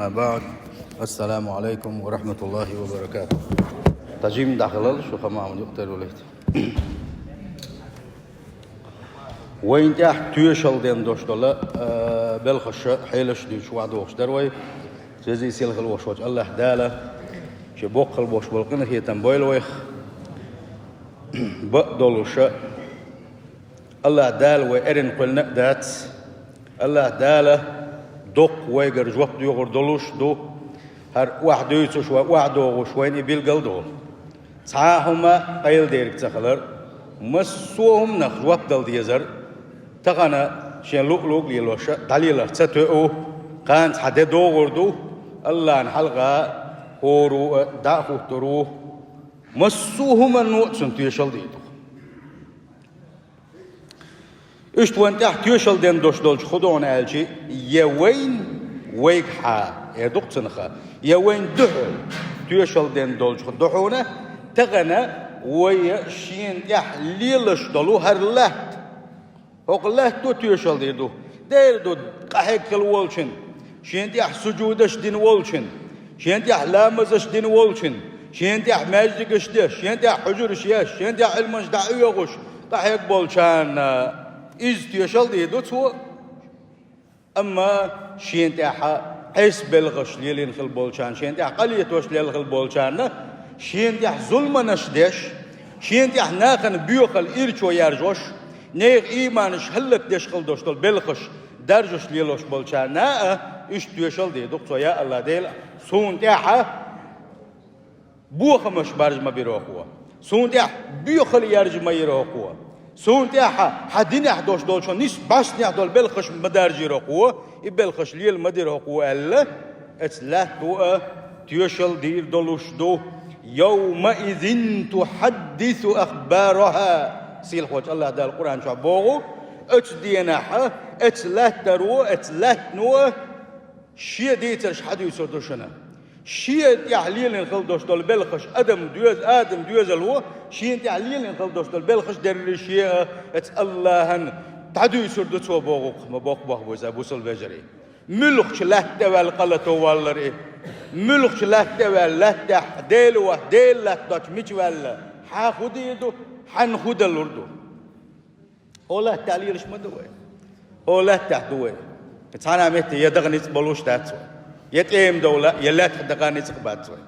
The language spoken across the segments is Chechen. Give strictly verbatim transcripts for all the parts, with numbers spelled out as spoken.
بعد. السلام عليكم ورحمة الله وبركاته. Тажим дахалал, шу хамам юктар улайт. Вайн тӀехь тоьшалла ден дош дола, э, белхаш, хьелаш дуьйцуш ваьдогӀуш дар вай. Цуьнан сийлахь волчу Аллаха Дала шен боккхал бош болу къинхетам бойла вайх. Бакъ долуша, Аллаха Дала вай эрна кхоьллина а дац. Аллаха Дала доккха вайгара жоп доьхур долуш ду. ХӀара охьадуьйцуш вай, охьадогӀуш вайна и билгал долу. Цхьа а хӀума къайладерг ца хилар, массо а хӀуманах жоп дала дезар, тахана шен луъ-луъ лелоша, дӀалелар ца тоьу, кхана цхьа де догӀур ду, Аллахьан хьалха хӀоро а дӀа а хӀуттур ву, массо а хӀуманна а цунна тоьшалла дийр ду. Иштта вайн тӀехь тоьшалла ден дош долчу хӀун ду аьлча, я вайн, вайгахьа, эр ду-кх цунах, я вайн дуьхьал тоьшалла ден долчу хӀун ду хьуна, тахана вай шена тӀехь лелаш долу хӀара латта. ХӀокху латто тоьшалла дийр ду. Дера ду, къахьегна хилла волчун, шена тӀехь сужудаш дина волчун, шена тӀехь ламазаш дина волчун, шена тӀехь маьждигаш деш, шена тӀехь хьуьжарш еш, шена тӀехь Ӏилманаш дӀа а оьхуш, къахьегна болчарна иза тоьшалла дийр ду цо. Амма шена тӀехь Ӏеса белхаш лелийна хилла болчарна, шена тӀехь къинхетамаш лелла хилла болчарна, шена тӀехь зуламаш деш, шена тӀехь нахана боьхалла ирчо яржош, нехан ийманаш хӀаллакдеш хилла долуш долу белхаш даржош лелош болчарна а иштта тоьшалла дийр ду-кх цо: я Аллах Дела, суна тӀехь бохамаш баржа ма бира хӀокхо, суна тӀехь боьхалла яржа ма йира хӀокхо, суна тӀехь хьан динехь долуш долчу нисбаьснехь долу белхаш ма даржийра хӀокхо, и белхаш лела ма дира хӀокхо аьлла, оцу латто а тоьшалла дийр долуш ду. «Йовмаизин тухьаддису ахбарахьа». Сийлахьчу Аллаха Дала Къуръан чохь боху: «Оцу денахь оцу латтаро, оцу латтано шен дийцарш хьадуьйцур ду шуна. Шена тӀехь лелийна хилла долуш долу белхаш, адам доьз-, адам доьзало шена тӀехь лелийна хилла долуш долу белхаш дерриг шен а оцу Аллахьан дӀадуьйцур ду цо», боху-кх, ма боккха боху иза, бусалба вежарий. Муьлхачу латта тӀе ваьлла къалато валлара и? Муьлхачу латта тӀе ваьлла, латтахь Дела вац, Дела латта доцчу мича ваьлла? Хьан хӀун дийр ду? Хьан хӀун далур ду? ХӀокху латтахь лелаш ма ду вай. ХӀокху латтахь ду вай. Цхьана а метте я даха ницкъ болуш дац вай, я тӀема довла, я лаьттах даха ницкъ бац вай.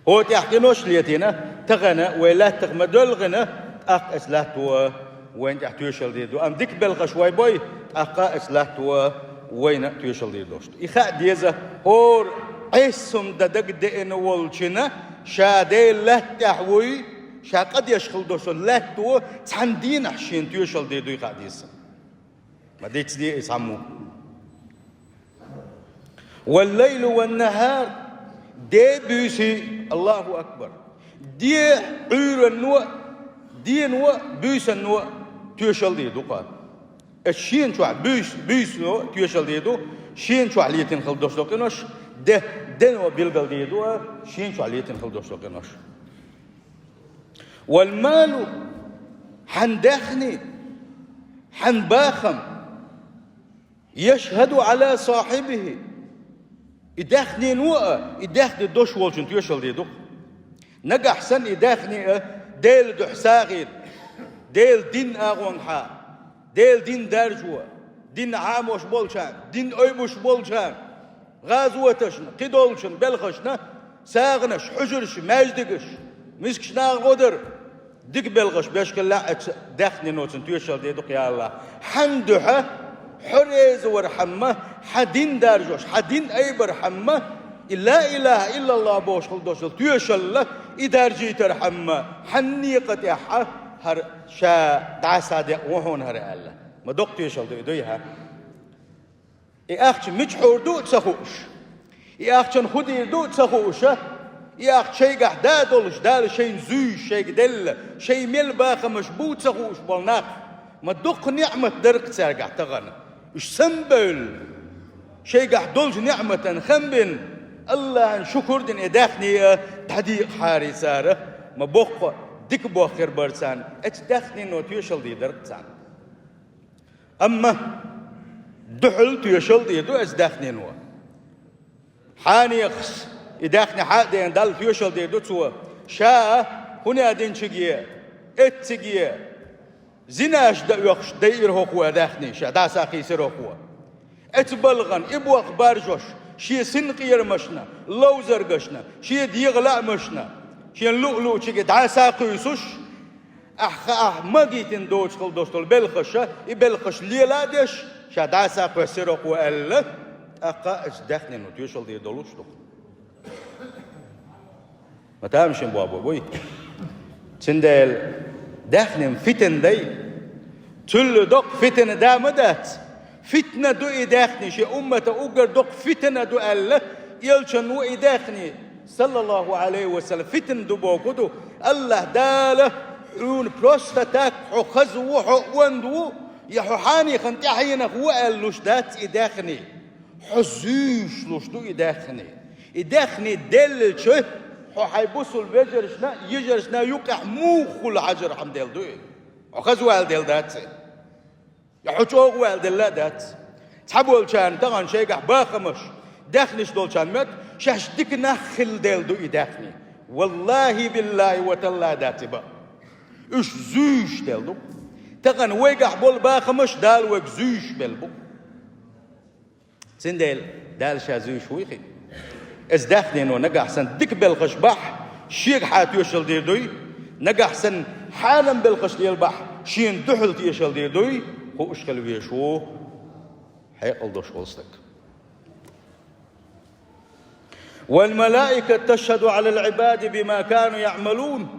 ХӀокху тӀехь къинош летийна, тахана вай лаьттах ма доьлхина, тӀаккха оцу латто вайна тӀехь тоьшалла дийр ду. Амма дика белхаш вай бой, тӀаккха оцу латто вайна тоьшалла дийр долуш ду. И хаа деза, хӀора Ӏеса хӀума дан дагадеана волчунна, ша Делан латта тӀехь вуй, ша къа деш хилла долуш долу латто цхьана дийнахь шена тоьшалла дийр дуй хаа деза. Ма дицде и цхьаммо. «Валлайлу ваннахьар», де а, буьйса а, Аллаху акбар, де Ӏуьйранно а, дено а, буьйсанно а тоьшалла дийр ду-кх. Оцу шена чохь буьйс-, буьйсано а тоьшалла дийр ду, шена чохь летийна хилла долуш долу къинош, де, дено билгал дийр ду а, шена чохь летийна хилла долуш долу къинош. «Валмалу», хьан даьхни, хьан бахам, «яшхьаду Ӏала сахьибихьи», и даьхнино а, и даьхни долуш волчунна тоьшалла дийр ду-кх. Нагахь санна и даьхни а Делан дуьхьа сагӀийна, Делан дин агӀонгахьа, Делан дин даржо, дин Ӏамош болчарна, дин ойбуш болчарна, гӀазоташна, кхидолчун белхашна сагӀанаш, хьуьжарш, маьждигаш, мискачу наха гӀо дар, дика белхаш беш хилла а, оцу даьхнино цунна тоьшалла дийр ду-кх, я Аллах. Хьан дуьхьа, хьо реза вархьама, хьан дин даржош, хьан дин айбархьама, и ла илахьа иллаллахӀ бохуш хилла долуш долу тоьшалла и даржийтархьама, хьан некъа тӀехь хӀара ша дӀасадекъа ву хьуна хӀара аьлла. Ма доккха тоьшалла ду и, дуй хьа? И ахча мича хьур ду а ца хууш, и ахчанна хӀун дийр ду а ца хууша, и ахча шайгахь да а долуш, Дала шайна зуьйш шайга делла, шайн мел бахамаш бу а ца хууш болу нах, ма дукха неӀмат дара-кх цаьргахь тахана. Уьш самабевлла, шайгахь долчу неӀматан хам бина, Аллахьан шукур дина и даьхни а дӀадекъахьара цара, ма боккха дика боххир бара царна, оцу даьхнино тоьшалла дийр дара-кх царна. Амма дуьхьал тоьшалла дийр ду оцу даьхнино. Хьанехас и даьхни хьа а деана, Далла тоьшалла дийр ду цо. Ша хӀун а динчиге, эцциге, зинаш дан оьхуш дайира хӀокхо а даьхни, ша дӀасакхийсира хӀокхо. Эцу балгӀан и боккха баржош шен синкъерамашна, ловзаргашна, шен дегӀан лаамашна, шен луъ-луъчуге дӀасакхуьйсуш, ахьа хаахь магийтина доцуш хила долуш долу белхаша, и белхаш лела а деш, ша дӀасакхоьссира хӀокхо аьлла, тӀаккха эцу даьхнино тоьшалла дийр долуш ду. Ма тамашийна боху буй. Цундела даьхни-м фитна дай. Цул доккха фитна да ма дац. Фитна ду и даьхни, шен уммата уггар доккха фитна ду аьлла, элчано и даьхни, саллаллаху Ӏалайхи ва саллам, фитна ду боху ду. АллахӀ Дала хьуна просто так хьо хаза ву, хьо онда ву, я хьо хьанехана тӀаьхьенах ву аьлла луш дац и даьхни. Хьо зуьйш луш ду и даьхни. И даьхни деллача, хьо хьайн бусул вежаршна а, йижаршна а юкъехь муха хула хьажар хьан делла ду и? Хьо хаза вала делла дац и? Я хьо чӀогӀа вала делла а дац? Цхьаболчарна тахана шайгахь бахамаш, даьхнаш долчарна моьтту, шаьш дика нах хила делла ду и даьхни. Валлахи, биллахи, ва таллахи дац и бакъ. Уьш зуьйш делла ду. Тахана вайгахь болу бахамаш Дала вайга зуьйш белла бу. Цундела Дала ша зуьйш вуй хин. Эцу даьхнино нагахь санна дика белхаш бахь, шега хьан тоьшалла дийр дуй, нагахь санна хьарам белхаш лела бахь, шена дуьхьал тоьшалла дийр дуй, хууш хила везаш ву хьекъал долуш волу стаг. «والملائكة تشهد على العباد بما كانوا يعملون».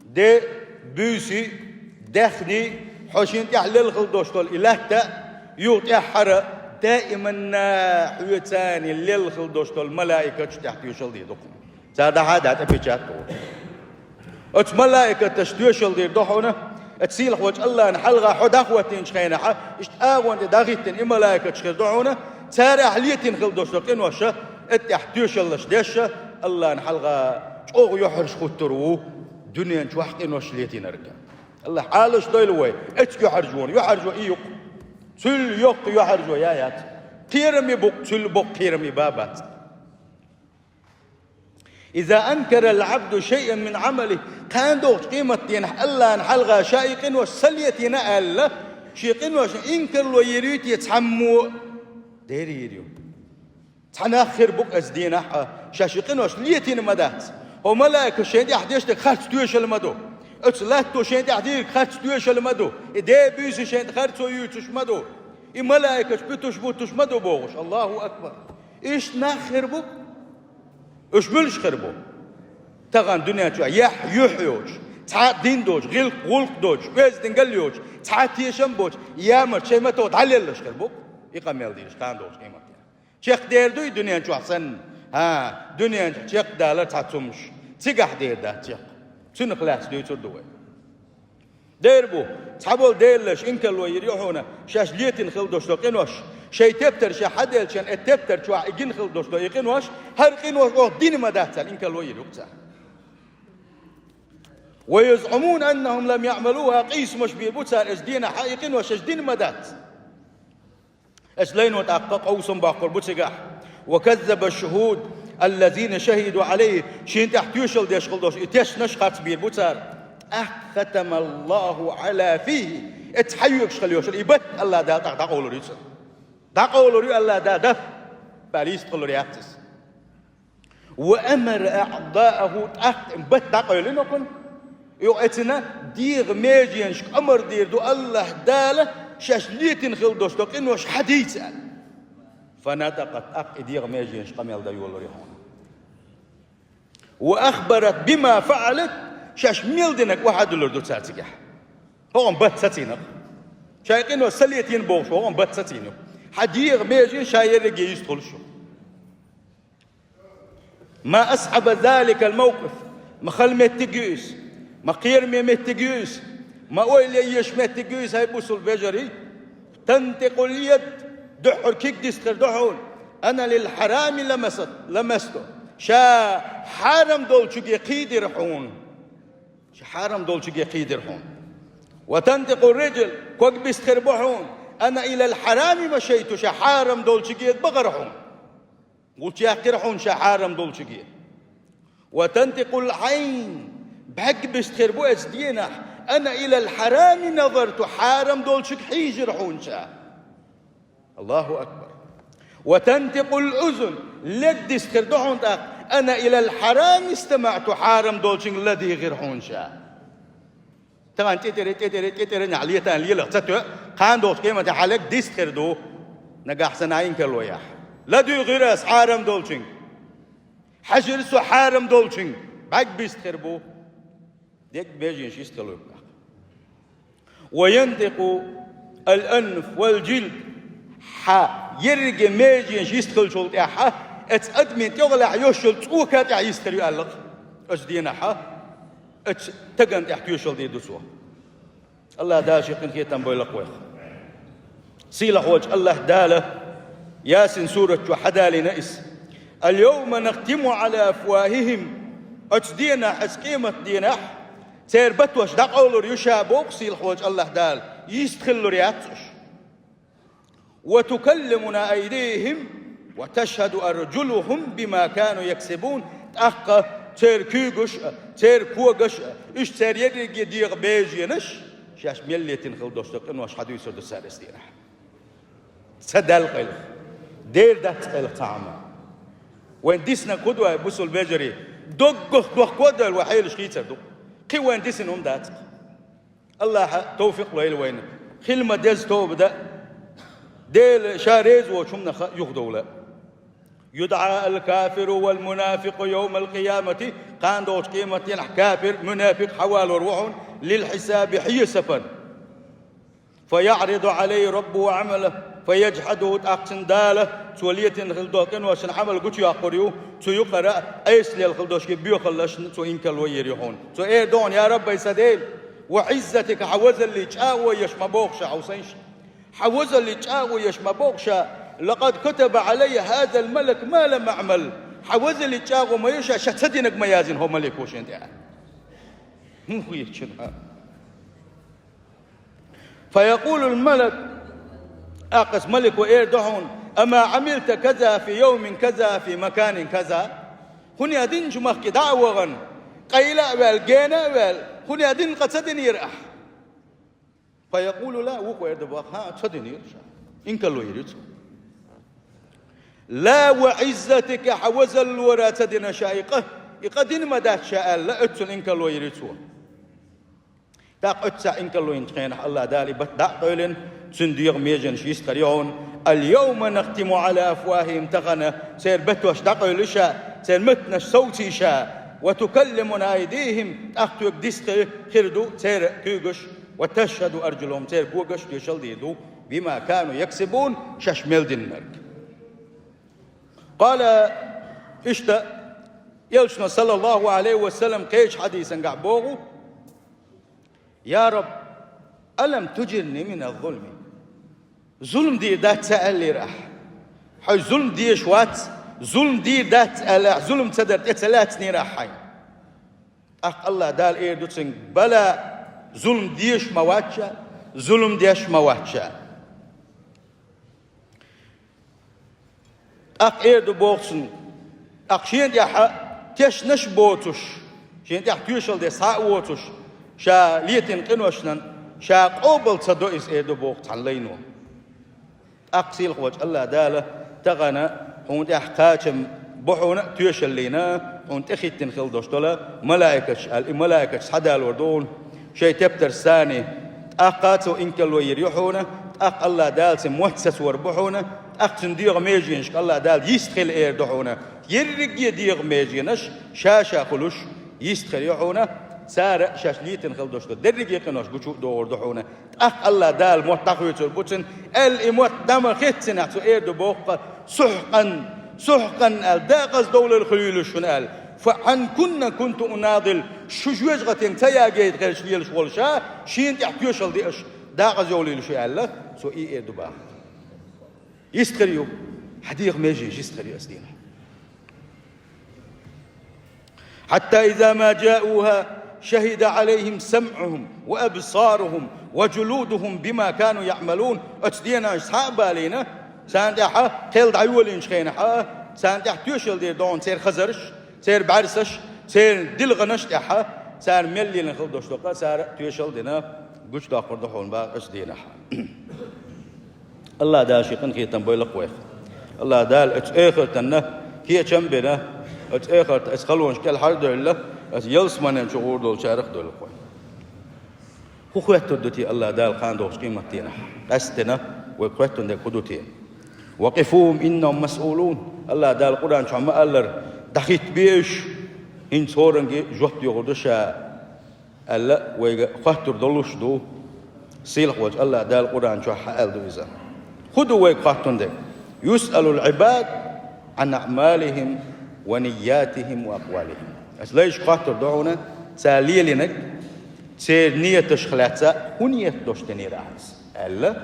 Де, буьйси, даьхни, хьо шена тӀехь лелла хила долуш долу и латта а, юха тӀаьххьара даиманна хьоьца лелла хила долуш долу малаикаташ тӀехь тоьшалла дийр ду хьуна. Цара дӀахьа а даьтта печать а тоху. Оцу малаикаташа тоьшалла дийр ду хьуна, оцу сийлахьволчу АллахӀна хьалха хьо дӀахӀоттийначу хенахь, иштта агӀон тӀе дӀахӀиттина и малаикаташ хир ду хьуна, цара ахь летийна хила долуш долу къиноша, оцу тӀехь тоьшаллаш деш, АллахӀна хьалха чӀогӀа юьхьӀаьржа хӀуттур ву дуьнен чохь къинош летийнарг. АллахӀ Ӏалашдойла вай оцу юьхьӀаьржонах, юьхьӀаьржо и ю-кх. Цул йоккха юьхьӀаьржо я яц. Кхераме бу-кх, цул боккха кхераме ба бац. «إذا أنكر العبد شيئا من عمله», кхана догӀучу къематденахь АллахӀна хьалха ша и къинош ца летийна аьлла, шен къиношна инкарло йийр юй те цхьаммо? Дера йийр ю. Цхьа нах хир бу-кх оцу дийнахь а, шаьш и къинош летийна ма дац. ХӀо малаикаша шайна тӀехь деш дерг харц тоьшалла ма ду. Оцу латто шайна тӀехь дийриг харц тоьшалла ма ду. И де, буьйса шайна тӀе харцо юьйцуш ма ду. И малаикаш пуьтуш-буттуш ма ду бохуш. АллахӀу акбар! Иштта нах хир бу-кх. Уьш муьлш хир бу? Тахана дуьнен чохь яхь юьхь йоцуш, цхьа а дин доцуш, гӀиллакх-гӀуллакх доцуш, оьздангалла йоцуш, цхьа а тешам боцуш, ямарта шайн мато дӀалеллаш хир бу-кх и къамел дийраш кхана догӀучу къематдийнахь. Чекхдер дуй дуьнен чохь санна? ХӀан, дуьнен чохь чекхдалар цхьа цумаш. Цигахь дер дац чекх. Цунах лаьцна дуьйцур ду вай. Дера бу, цхьаболу Делан лайш инкарло йийр ю хьуна, шаьш летийна хила долуш долу къинош, шайн тептар шаьш хьаделлачу хенахь, и тептар чохь и гина хила долуш долу и къинош, хӀара къинош оха дина ма дац аьлла, инкарло йийр ю-кх цара. «ويزعمون أنهم لم يعملوها», къийсамаш бийр бу цара оцу дийнахь, и къинош шаьш дина ма дац. Оцу лайно тӀаккха къовсам боккхур бу цигахь. «وكذب الشهود الذين شهدوا عليه», шена тӀехь тоьшалла деш хила долуш и тешнаш харц бийр бу цара. «ختم الله على فيه». Оцу хьайоьгуш хила йолуш и батт АллахӀ Дала тӀаккха дӀакъовлур ю цунна. ДӀакъовлур ю АллахӀ Дала, даф, бара йистхуьлур яц иза. «وأمر أعضاءه», тӀаккха батт дӀакъевлина кхунна. Юха оцу дегӀан меженашка амар дийр ду АллахӀ Дала, шаьш летийна хила долуш долу къинош хьадийца аьлла. «فنطقت», тӀаккха и дегӀан меженаш къамел дан йолур ю хьуна. «وأخبرت بما فعلت», шаьш мел динарг охьадуьллур ду цара цигахь. ХӀокхунна батт сацийна-кх. Шайн къинош ца летийна бохуш, хӀокхунна батт сацийна ю. Хьан дегӀан меженаш шайн ерриге йистхуьлуш ю. «ما أصعب ذلك الموقف», ма хала меттиг ю иза, ма кхераме меттиг ю иза, ма ойла еш меттиг ю иза, хӀай бусул вежарий. «تنطق اليد», дуьххьара куьг дистхир ду хьуна. «أنا للحرام لمست، لمست». Ша хьарам долчуьнга кхийдира хьуна. Ша хьарам долчуьнга кхийдира хьуна. «وتنطق الرجل», ког бистхир бу хьуна. «أنا إلى الحرام مشيت», ша хьарам долчуьнга бахара хьуна. Гучуяьккхира хьуна ша хьарам долчуьнга. وتنطق العين, бӀаьрг биста хир бу оцу денахь, أنا إلى الحرام نظرت, хьарам долчуьнга хьийжира хьуна ша. Аллаху акбар. وتنطق الأذن, лерг диста хир ду хьуна тӀаккха, أنا إلى الحرام استمعت, хьарам долчуьнга ладуьйгӀира хьуна ша. Тахана тӀетӀера, тӀетӀера, тӀетӀера нах летийна лелахь ца тоьу, кхана долчу къематехь хьан лерг диста хир ду, нагахь санна инкарло яхь. ЛадуьйгӀира ас хьарам долчуьнга. Хьаьжира со хьарам долчуьнга, бӀаьрг биста хир бу. Дерриг меженаш йист хила вуьгу тӀаккха. وينطق الأنف والجلد, хьан ерриге меженаш йист хиллачул тӀаьхьа, оцу адамийн тӀехула йолуш йолу цӀока тӀехь йист хир ю аьлла-кх. Оцу денахь оцу стагана тӀехь тоьшалла дийр ду цо. Аллах Дала шен къинхетам бойла-кх вайх. Сийлахь волчу Аллах Дала Ясин сурат чохь хьадалийна иза: اليوم نختم على أفواههم, оцу денахь, оцу къемат денахь, церан батош дӀакъовлур ю ша боху сийлахь волчу Аллах Дала, йист хиллур яц уьш. وتكلمنا أيديهم وتشهد أرجلهم بما كانوا يكسبون, тӀаккха церан куьйгаш а, церан когаш а, уьш церан ерриге дегӀан меженаш, шаьш мел летийна хила долуш долу къинош хьадуьйцур ду цара оцу денахь. Ца даьлла къайлаха. Дера дац къайлаха цхьа хӀума. Вайн диснарг хӀун ду, ай бусалба вежарий? Доггах дохко а девлла, вай хьелаш хийцар ду. Кхин вайн дисина хӀума дац-кх. Аллаха тавфикъ лойла вайна. Хила ма деза тоба дан а, Дела ша реза воцу хӀуманах юхадовла а. يدعى الكافر والمنافق يوم القيامة, кхана долчу къематдийнахь кафир, мунафикъ хьавалор ву хьуна, للحساب, хьесапана. فيعرض عليه ربه عمله فيجحده, тӀаккха цунна Дала, цо летийна хила долу къиношна Ӏамал гучуяккхур ю, цу юкъара Ӏеса лелла хила долуш боьхаллашна цо инкарло йийр ю хьуна. Цо эр ду хьуна: يا رب, ай сан Дела, وعزتك, хьан возаллин чӀагӀо еш ма боху ша, хьо сайша. Хьан возаллин чӀагӀо еш ма боху ша: لقد كتب علي هذا الملك ما لم أعمل. Хьан возаллин чӀагӀо ма ю ша, ша ца динарг ма яздина хӀокху малико шена тӀехь. ХӀун хеташ ю хьан? فيقول الملك, тӀаккха оцу малико эр ду хьуна: أما عملت كذا في يوم كذا في مكان كذا؟ ХӀун а динчу махке дӀа а вахана, къайла а ваьлла, гена а ваьлла, хӀун а дина, къа ца динера ахь? فيقول لا, вукхо эр ду боху: хӀан, ца динера ша. Инкарло йийр ю цо. لا وعزتك, хьан возаллора ца дина ша и къа, и къа дина ма дац ша аьлла, оццул инкарло йийр ю цо. ТӀаккха оццул инкарло йинчу хенахь Аллах Дала и бат дӀа а къевлина, цуьнан дегӀан меженаш йистхир ю хьуна: اليوم نختم على أفواههم, тахана церан батош дӀакъевли ша, церан меттанаш совций ша, وتكلمنا أيديهم, тӀаккха цуьнга дист хи-, хир ду церан куьйгаш, وتشهد أرجلهم, церан когаш тоьшалла дийр ду, بما كانوا يكسبون, шаьш мел динарг. قال, иштта, Элчано, саллаллаху Ӏалайхи ва саллам, кхечу хьадисангахь боху: يا رب، ألم تجرني من الظلم؟ Зулам дийр дац ца аьллера ахь? Хьо зулам дезаш вац, зулам дийр дац аьлла, ахь зулам ца дар тӀе ца лаьцнера ахь хьайна? ТӀаккха Аллах Дала эр ду цуьнга: بلى, зулам дезаш ма вац ша, зулам деш ма вац ша. ТӀаккха эр ду боху цунна, тӀаккха шена тӀехь тешнаш а боцуш, шена тӀехь тоьшалла де схьа а воцуш, ша летийна къиношна ша къобал ца до иза, эр ду боху цхьана лайно. ТӀаккха сийлахь волчу Аллах Дала тахана хьуна тӀехь кхачам бу хьуна а, тоьшаллина а, хьуна тӀехӀиттина хила долуш долу малаикаш аьлла, и малаикаш схьадалор ду хьуна шайн тептарш санна. ТӀаккха цо инкарло йийр ю хьуна, тӀаккха Аллах Дала цуьнан мотт сацор бу хьуна, тӀаккха цуьнан дегӀан меженашка Аллах Дала йист хила эр ду хьуна. Ерриге дегӀан меженаш ша-ша хуьлуш йист хир ю хьуна, цара а шаьш летийна хила долуш долу дерриге къинош гучу а догӀур ду хьуна. ТӀаккха Аллах Дала мотт дӀахоьцур бу цуьнан, аьлла и мотт дӀа ма хеццинехь цо эр ду боху-кх: سحقا, سحقا аьлла, декъаза довлар хуьлийла шуна аьлла. فعنكن كنت أناضل, шу жоьжахатин ца ягийта хилча лелаш волу ша, шена тӀехь тоьшалла де аша, декъаза йовлийла шу аьлла, цо и эр ду боху. Йист хир ю, хьан дегӀан меже йист хир ю оцу дийнахь. حتى إذا ما جاءوها شهد عليهم سمعهم وأبصارهم وجلودهم بما كانوا يعملون. Оцу денахь схьа а балийна, царна тӀехь кхел дӀайолийначу хенахь, Царна тӀехь тоьшалла дийр ду хьуна церан хазарш, церан бӀаьрсаш, церан дилханаш тӀехь, цара мел лелийна хила долуш долу къа цара тоьшалла дина, гучудоккхур ду хьуна боху оцу дийнахь. АллахӀ Дала шен къинхетам бойла-кх вайх. АллахӀ Дала оцу эхартана кечам а бина, оцу эхарта оцу халонаш кӀелхьардевлла, оцу ялсаманин чу гӀур долчарах а дойла-кх вай. ХӀун хоьттур ду те АллахӀ Дала кхана долчу къематдийнахь? Къаьсттина вайга хоьттун дерг хӀун ду те? «وقفوهم إنهم مسؤولون». АллахӀ Дала Къуръан чохь ма-аллара: «ДӀахӀиттабе уьш, хӀинца хӀоранге жоп доьхур ду Ша», аьлла, вайга хоьттур долуш ду. Сийлахь волчу АллахӀ Дала Къуръан чохь хьааьлла ду иза. ХӀун ду вайга хоьттун дерг? «يسأل العباد عن أعمالهم ونياتهم وأقوالهم». Аса лайшка хоьттур ду хьуна, цара лелийнарг, церан нияташка лаьцна, хӀун ният долуш динера ахьа иза аьлла,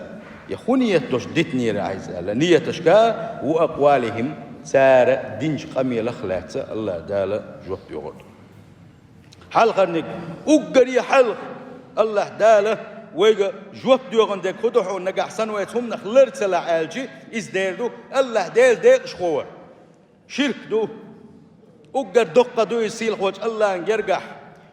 я хӀун ният долуш дитинера ахьа иза аьлла, нияташка, «وأقوالهم», цара динчу къамелах лаьцна АллахӀ Дала жоп доьхур ду. Хьалхарниг, уггаре хьалха АллахӀ Дала вайга жоп доьхун дерг хӀун ду хьуна нагахь санна вай цу хӀуманах лар ца лахь аьлча, иза дер ду АллахӀ Делан декъашхо вар. Ширк ду. Уггар доккха ду иза сийлахь волчу АллахӀан гергахь.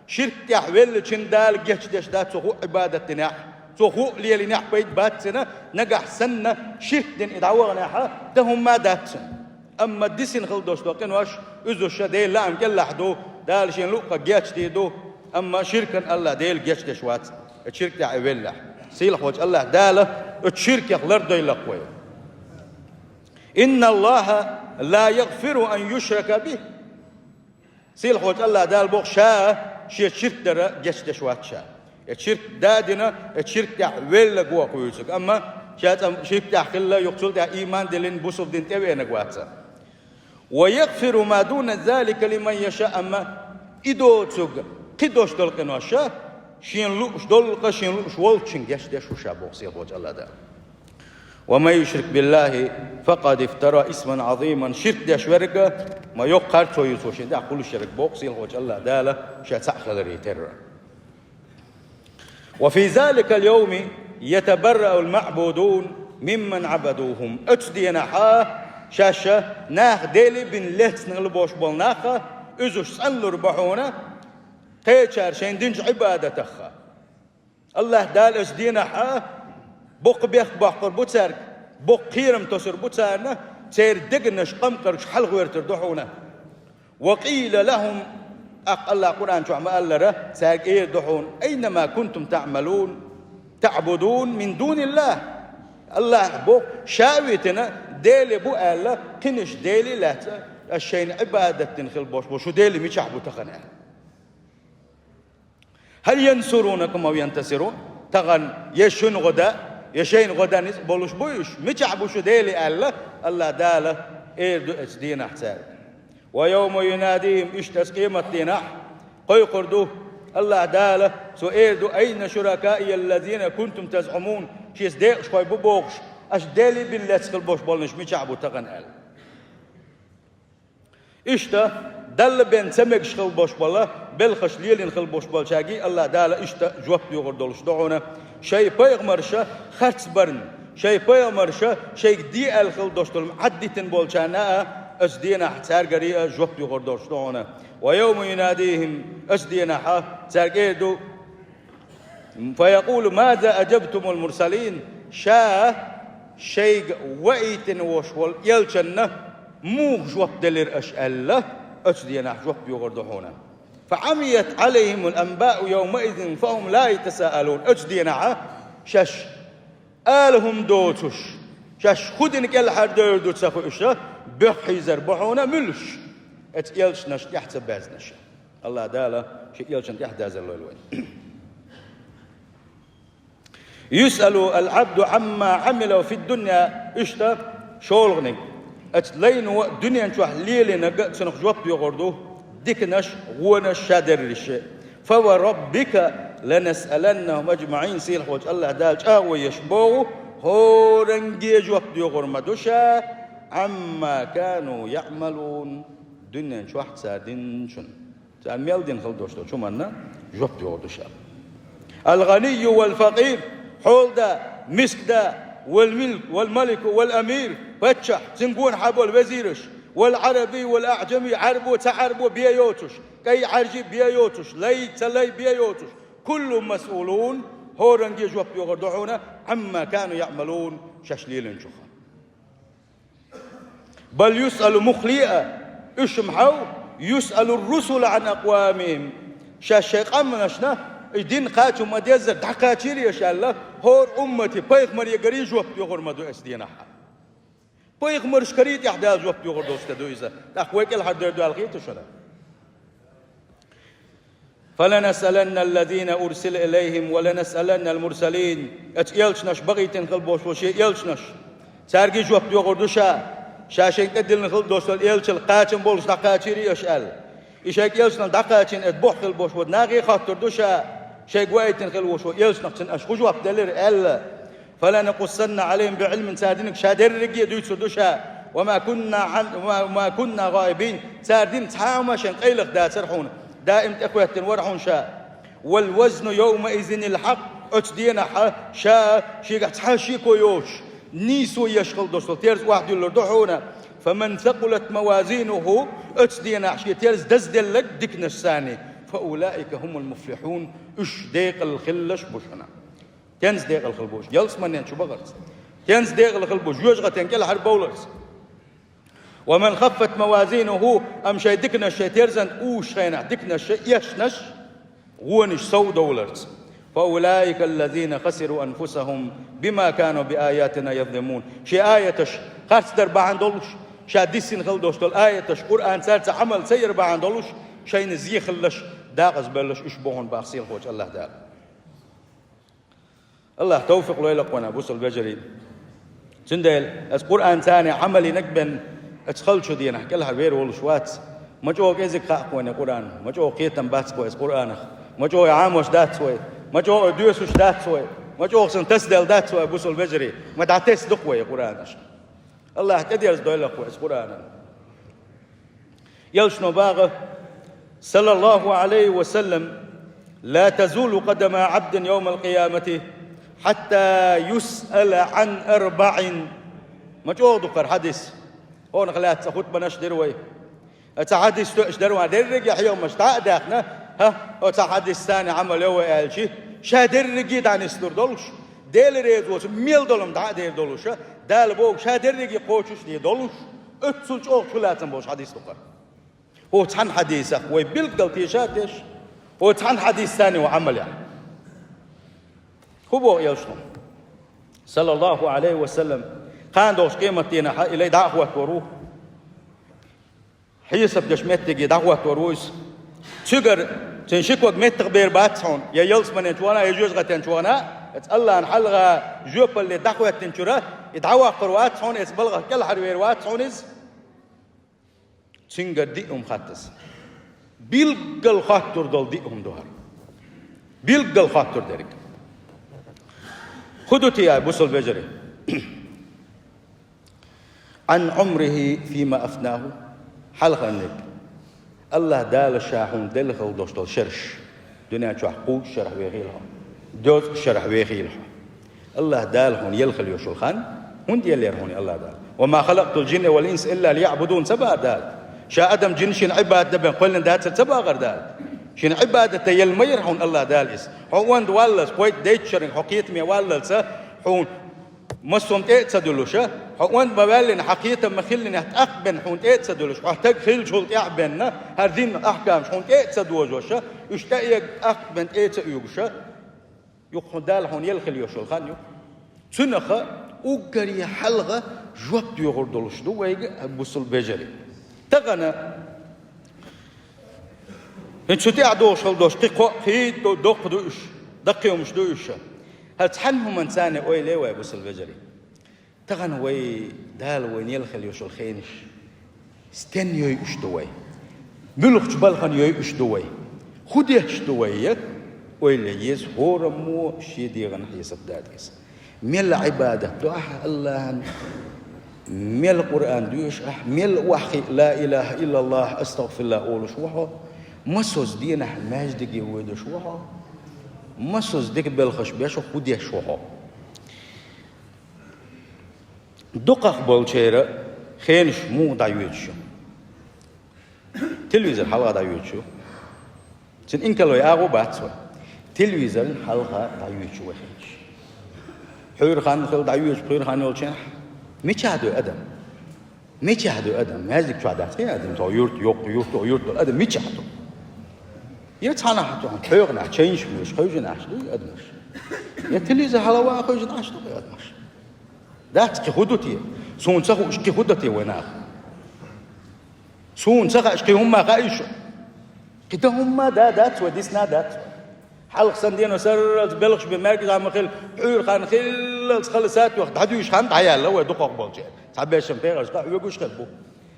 Ширк тӀехь веллачун Дала гечдеш дац цо хӀуъа Ӏибадат динехь, цо хӀуъа лелийнехь пайда бац цуьнан, нагахь санна ширк дина и дӀаваханехь, дан хӀумма а дац цуьнан. Амма дисина хила долуш долу къинош, уьзуш Делан лаам кӀелахь ду, Дала шена луъу гечдийр ду, амма ширкан АллахӀ Дела гечдеш вац, ширк тӀехь и веллехь. Сийлахь волчу АллахӀ Дала оцу ширкех лардойла-кх вай. «إن الله لا يغفر أن يشرك به». Сийлахь волчу АллахӀ Дала боху, Ша шен ширк дара гечдеш вац Ша. И ширк да а дина, и ширк тӀехь велла гӀо кхуьйсург. Амма ша цкъа ширк тӀехь хилла, юха цул тӀаьхьа ийман диллина, бусалба дин тӀе веанарг вац. «ويغفر ما دون ذلك لمن يشاء», амма и доцург, кхин долуш долу къинош, шена лууш долу къа, шена лууш волчунна гечдеш ву Ша боху сийлахь волчу АллахӀ Дала. «ومن يشرك بالله فقد افترى إثما عظيما». Ширк деш верг, ма йоккха харцо ю цо шен тӀехь кхуллуш ерг боху сийлахь волчу АллахӀ Дала, Ша цхьаъ хиларе терра. «وفي ذلك اليوم يتبرأ المعبودون ممن عبدوهم». Оцу дийнахь шаьш наха Деле бина лецна хила болуш болу нах, уьзуш цӀанлур бу хьуна, кхечара шайна динчу Ӏибадатах. АллахӀ Дала оцу дийнахь боккха бехк боккхур бу цаьрга, боккха кхерам тосур бу царна, церан дегнаш, къамкъарш хьалхавоьртур ду хьуна. «وقيل لهم», тӀаккха АллахӀа Къуръан чохь ма-аллара, цаьрга эр ду хьуна: «أين ما كنتم تعملون، تعبدون من دون الله». АллахӀ боху, Ша а витина, Деле бу аьлла, кхинаш Деле а лаьцна, аш шайна Ӏибадат дина хила болуш бу, шу Деле мичахь бу тахана аьлла. «هل ينصرونكم أو ينتصرون». Тахана я шуна гӀо дан, я шайна гӀо дан ницкъ болуш бу уьш? Мичахь бу шу Деле аьлла, АллахӀ Дала эр ду оцу дийнахь цаьрга. «ويوم يناديهم», иштта оцу къематдийнахь кхойкхур ду АллахӀ Дала, Цо эр ду: «أين شركائي الذين كنتم تزعمون». Шеца декъашхой бу бохуш, аш Деле бина лецна хила болуш болнаш мичахь бу тахана аьлла. Иштта, Далла бен ца мегаш хила болуш болу, белхаш лелийна хила болуш болчаьрга АллахӀ Дала иштта жоп доьхур долуш ду хьуна, шайн пайхамарша харц барна, шайн пайхамарша шайга де аьлла хила долуш долу Ӏад дитина болчарна а, оцу дийнахь цаьргара а жоп доьхур долуш ду хьуна. «ويوم يناديهم», оцу дийнахь цаьрга эр ду, «فيقول ماذا أجبتم المرسلين». Ша шайга ваийтина волуш волу элчанна муха жоп делира аша аьлла, оцу дийнахь жоп доьхур ду хьуна. «فعميت عليهم الأنباء يومئذ فهم لا يتساءلون». Оцу дийнахь шаьш ала хӀума доцуш, шаьш хӀун дина кӀелхьардевр ду ца хууш, буьххьийзар бу хьуна муьлш, оцу элчанашна тӀаьхьа ца баьзнаш. АллахӀ Дала шен элчанна тӀаьхьа дазар лойла вай. «يسأل العبد عما عمل في الدنيا». Иштта шолгӀаниг, оцу лайно дуьнен чохь лелийнарг а цунах жоп доьхур ду, диканаш, вонаш, ша дерриш. «فوربك لنسألنهم أجمعين». Сийлахь волчу АллахӀ Дала чӀагӀо еш боху, хӀоранге жоп доьхур ма ду ша, «عما كانوا يعملون». Дуьнен чохь цара динчун. Цара мел дина хила долуш долчу хӀуманна жоп доьхур ду ша. «الغني والفقير», хьолада, мискада, «والملك، والملك والأمير», паччахь, цуьнан гонахьа болу везираш, والعربي والأعجمي, Ӏарбо, ца Ӏарбо бе йоцуш, кӀай Ӏаьржи бе йоцуш, лай, ца лай бе йоцуш, كل مسؤولون, хӀоранге жоп доьхур ду хьуна, عما كانوا يعملون, шаьш лелийначух. بل يسأل, муххале а, уьш-м хьал, يسأل الرسل عن أقوامهم. Шаьш шайн къаманашна, и дин кхача ма деззара дӀакхачийра аш аьлла, хӀора уммате пайхамарегарий жоп доьхур ма ду оцу денахь. Пайхамаршкарий тӀехь Дала жоп доьхур долуш де ду иза. ТӀаккха вай кӀелхьардер доьлхий-те шуна. فلنسألن الذين أرسل إليهم ولنسألن المرسلين. Оцу элчанаш бахийтина хила болуш бу шен элчанаш. Цаьргий жоп доьхур ду ша, ша шайга тӀедиллина хила долуш долу элчал кхачам болуш дӀакхачийрий аш аьлла. И шайга элчанал дӀакхачийна, эта бохь хила болуш бу нахе хоттур ду ша, шайга ваийтина хила волуш ву элчанах цуьнан аш хӀун жоп делира аьлла. فلنقصن عليهم بعلم, цара динарг ша дерриге а дуьйцур ду ша. وما كنا عن, وما, وما كنا غائبين. Цара дина цхьа а хӀума шайн къайлаха дацара хьуна. Даим тӀехӀоьттина вара хьуна ша. والوزن يومئذ الحق. Оцу денахь ша шегахь цхьа а шеко йоцуш, нийсо еш хила долуш долу терза охьадуьллур ду хьуна. فمن ثقلت موازينه, оцу денахь шен терза дазделларг диканаш санна, فأولئك هم المفلحون, уьш декъала хилларш бу шуна. Тенца декъала хила бу уьш? Ялсаманен чу бахарца. Тенца декъала хила бу уьш? Жоьжахатин кӀелхьара бовларца. ومن خفت موازينه, амма шайн диканаш шайн терзан тӀе уьш хенахь, диканаш шайн эшнаш, вонаш сов довларца. فأولئك الذين خسروا أنفسهم بما كانوا بآياتنا يظلمون. Шен аяташ харцдар бахьана долуш, ша диссина хила долуш долу аяташ, Къуръан цаьрца Ӏамал ца яр бахьана долуш, шайна зе хилларш, дакъазбевлларш уьш бу хьуна боху сийлахьчу АллахӀ Дала. АллахӀа тавфикъ лойла-кх вайна, бусалба вежарий. Цундела аса Къуръан царна Ӏамал йинарг бен, аса халчу дийнахь кӀелхьа вер волуш вац. Ма чӀогӀа кӀезиг хаьа-кх вайна Къуръан, ма чӀогӀа кхетам бац-кх вай аса Къуръанах, ма чӀогӀа Ӏамош дац вай, ма чӀогӀа доьсуш дац вай, ма чӀогӀа сан тасаделла дац вай, бусалба вежарий, ма дӀатесна ду-кх вай Къуръанаш. АллахӀа тӀедерза дойла-кх вай аса Къуръанан. Элчано боху, саллаллаху Ӏалайхи ва саллам: «لا تزول قدما عبد يوم القيامة حتى يسأل عن أربع». Ма чӀогӀа ду-кх хӀара хьадис. Хьуна лаьцна цхьа хутбанаш дира вай. Оцу хьадис тоьаш дара ван дерриге а хьехамаш дӀа а даьхна, хӀа, оцу хьадис царна Ӏамал йо вай аьлча, ша дерриге а дӀанислур долуш, Дела реза воцу мел долу-м дӀа а дер долуша, Дала боху ша дерриге а кхочуш а дер долуш, оццул чӀогӀа чулацам болуш хьадис ду-кх хӀара. Оцу цхьана хьадисах вай билггал теша а теш, оцу цхьана хьадис царна вай Ӏамал яхь. ХӀун боху Элчано, саллаллаху Ӏалайхи ва саллам, кхана долчу къематдийнахь и лай дӀа а хӀоттор ву. Хьесап деш меттиге дӀахӀоттор ву иза. Цуьнгара цуьнан ши ког меттах бер бац хьуна, я ялсаманен чу вахана, я жоьжахатен чу вахана, оцу АллахӀна хьалха жоьпалле дӀахӀоьттинчуьра, и дӀаваккхар вац хьуна, оцу балхах кӀелхьарвер вац хьуна иза. Цуьнгара диъ хӀума хаттаза. Билггал хоттур долу диъ хӀума ду хӀара. Билггал хоттур дерг. ХӀун ду те, бусалба вежарий? عن عمره فيما أفناه. Хьалхарниг. АллахӀ Дала ша хьуна делла хила долуш долу шераш. Дуьнен чохь кхузткъа шарахь вехийла хьо. Дезткъа шарахь вехийла хьо. АллахӀ Дала хьуна елла хила йиш йолу хан, хӀунда еллера хьуна АллахӀ Дала? «وما خلقت الجن والإنس إلا ليعبدون», ца бахара Дала? Ша адам-жин шена Ӏибадат дан бен кхоьллина дацара ца бахара Дала? Шена Ӏибадат дан елла ма яра хьуна АллахӀ Дала иза. Хьо онда валлалц, кхойтта дейтта шеран хьо кхетаме валлалца, хьуна массо а тӀе а ца дуьллуша, хьо онда ма ваьллина, хьан кхетам ма хиллинехь, тӀаккха бен хьуна тӀе а ца дуьллуш, хьо стаг хиллачул тӀаьхьа бенна, хӀара динан ахкамаш хьуна тӀе а ца дожоша, уьш тӀеэга тӀаккха бен тӀе а ца оьгуша, юха хьуна Дала хьуна елла хила йиш йолу хан ю. Цуьнах уггаре хьалха жоп доьхур долуш ду вайга, бусалба вежарий. Тахана хӀинца цу тӀехь догӀуш хила долуш кхин кхоъ, кхин до-, доккха ду уьш, даккхий хӀумаш ду уьш. ХӀара цхьана хӀуманца царна ойла е вай, бусалба вежарий. Тахана вай, Дала вайна елла хила йиш йолу хенаш стенна йойуш ду вай? Муьлхачу балхана йойуш ду вай? ХӀун деш ду вай? Ойла е еза, хӀораммо шен дегӀан хьесап дала деза. Мел Ӏибадат до ахьа АллахӀан, мел Къуръан доьшу ахьа, мел охьахиъ «Ла илаха иллаллахӀ, астагӀфируллахӀ» олуш ву хьо, масазза дийнахь маьждиге воьдуш ву хьо, масазза дика белхаш беш ву хьо, хӀун деш ву хьо? Дукхах болчеран хенаш муха дӀайоьдуш ю? Телевизор хьалха дӀайоьдуш ю. Цун инкал вай агӀо бац вай. Телевизорна хьалха дӀайоьдуш ю вай хинча. Пхьуьйра хан хилла дӀайоьдуш, пхьуьйра хан йолчу хенахь, мичахь ду адам? Мичахь ду адам? Маьждиг чохь дац хьан адам, тхо юрт, йоккха юрт, юрт долу адам мичахь ду? Я цхьанахь ду, пхьоьгӀанахь чайнаш муьйш, хевшинаш дуй адамаш? Я телевизор хьалха ваха хевшинаш ду адамаш? Дац, кхин хӀун ду те? Суна ца хууш, кхин хӀун ду те вай нах? Суна ца хаьаш, кхин хӀумма хаьий шу? Кхин дан хӀумма да дац вай, дисна дац вай. Хьалха санна дено сарралц белхаш бен маьркӀажа ма хилла, пхьуьйра хан хиллалц хала сатоьхна дӀадуьйш хан дӀаяьлла вай дукхах болчеран. Цхьаберш пайхамарш къахьоьгуш хир бу.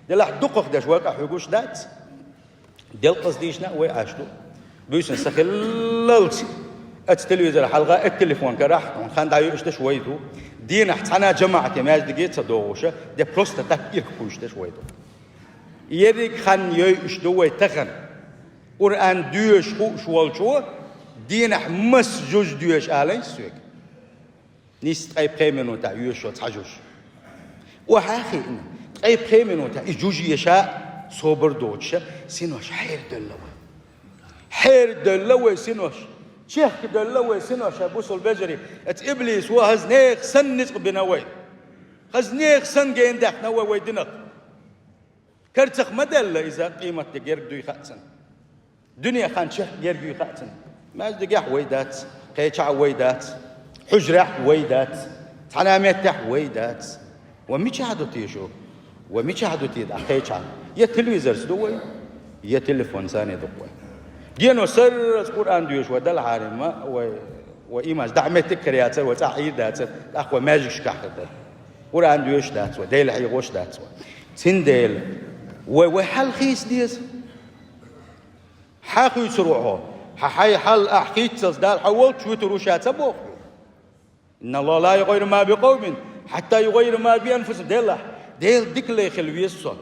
Делахь дукхах дерш вай къахьоьгуш дац. Делкъаза дийшина а вай Ӏаш ду. Буьйсанна са хиллалц, оцу телевизор хьалха, оцу телефон карахь, хьуна хан дӀайоьдуш дерш вай ду. Дийнахь цхьана а жамаӀате маьждиге а ца догӀуш, де просто так ирх кхуьйсуш дерш вай ду. Ерриг хан йойуш ду вай тахана. Къуръан доьшуш хууш волчо, дийнахь маса жуж доьшу алий соьга? Нийсса ткъе пхи минутехь йоьшу цхьа жуж. Охьа а хиъна, ткъе пхи минутехь и жуж еша а, собар доцуш а, синош хьерадевлла вай. Хьерадевлла вай синош. Чехкадевлла вай синош, хӀай бусалба вежарий. Оцу иблисо хӀаза нехан санна ницкъ бина вай. ХӀаза нехан санна гена даьхна вай, вай динах. Карцах ма даьлла иза, къематде герга дуй хаьа цунна. Дуьне хан чехка герга юй хаьа цунна. Маьждигехь вай дац, кхечахь вай дац, хьуьжрехь вай дац, цхьана а меттехь вай дац. Ва мичахь ду те шу? Ва мичахь ду те дӀа кхечахь? Я телевизорца ду вай, я телефонца а ду вай. Дено сарралц Къуръан доьшу вай, Далла хьарам вай, вай иманца дӀа меттиг кара яцара, вай цӀахь Ӏийр дацара, тӀаккха вай маьждигашкахь хир дара. Къуръан доьшуш дац вай, Дела хьехош дац вай. Цундела вай, вай хьал хийца деза. Хьан хуьйцур ву хьо? Хьан хьайн хьал ахь хийццалц Дала хьо волчу вуьтур ву ша ца боху хьуна? «Инна Аллаха ла югаййиру ма би къавмин, хьатта югаййиру ма би анфусихим». Делахь, Дела дикале хила веза со.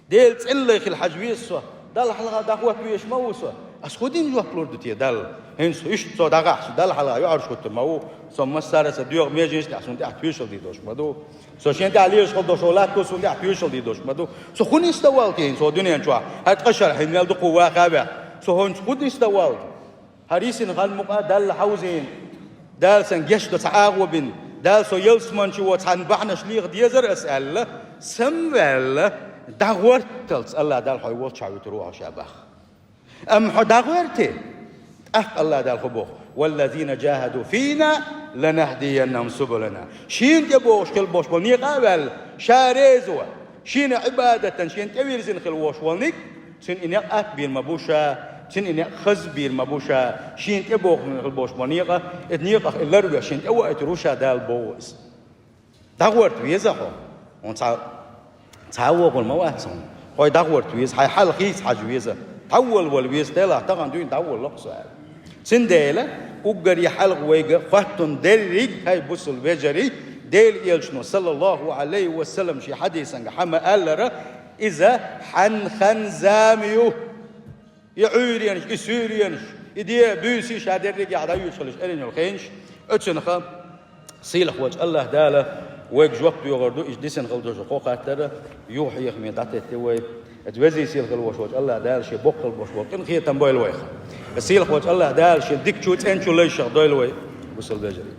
Дела цӀенле хила хьажа веза со. Далла хьалха дӀахӀотта везаш ма ву со. Ас хӀун дина жоп лур ду те Далла? ХӀинца иштта со дӀагӀахь, со Далла хьалха юьхьӀаьржа хӀуттур ма ву. Со массара а сан доьху меженаш тӀехь суна тӀехь тоьшалла дийр долуш ма ду. Со шен тӀехь лелаш хила долуш латто суна тӀехь тоьшалла дийр долуш ма ду. Со хӀун нисдан воллу те хӀинца хӀокху дуьнен чохь? ХӀара ткъа шарахь хӀинца мел дукха ваха а ваьхна. Со хӀинца хӀун нисдан воллу? ХӀара йисина хан мукъа Далла хьовзийна, Дала сан гечдо цхьа агӀо бина, Дала со ялсамани чу вон цхьана бахьанаш леха дезара ас аьлла, самаваьлла, дӀагӀорталц Аллах Дала хьо волчохь вуьтур ву хьо ша боху. Амма хьо дӀагӀорти, тӀаккха Аллах Дала хӀун боху: «Валлазина жахаду фина ланахдияннахум субулана». Шена тӀебогӀуш хила болуш болу некъа а ваьлла, ша реза ван, шена Ӏибадатан шена тӀевирзина хила волуш волу некъ, цуьнан и некъ атта бийр ма бу ша, цуьнан и некъ хаза бийр ма бу ша, шена тӀебогӀуш хила болуш болу некъа, и некъах и ларвеш шена тӀевоуьйтур ву ша Дала боху иза. ДӀагӀорта веза хьо. Хьуна цхьа, цхьа а вогӀур ма вац хьуна. Хьо дӀагӀорта веза, хьайн хьал хийца хьажа веза. ДӀаволла вала веза, делахь тахана дуьйна дӀаволла локху со аьлла. Цундела уггаре хьалха вайга хӀоттун дерриг, хӀай бусалба вежарий, Делан Элчано, саллаллаху Ӏалайхи ва саллам, шен хьадисанга хьан ма-аллара, иза хьан хан зама ю. И Ӏуьйренаш, и суьйренаш, и де а, буьйса а ша дерригехь дӀаюьйцуш хилча, эрна йолу хенаш, оцунах сийлахь волчу Аллах Дала вайга жоп доьхур ду, иза дисина хила долуш кхо хаттар юха хьехаме дӀатетте вай. Иза везий сийлахь хила волуш волчу Аллах Дала шен боккхал болуш болу къинхетам бойла вайх. Иза сийлахь волчу Аллах Дала шен дикачу, цӀеначу лайшах дойла вай, бусалба вежарий.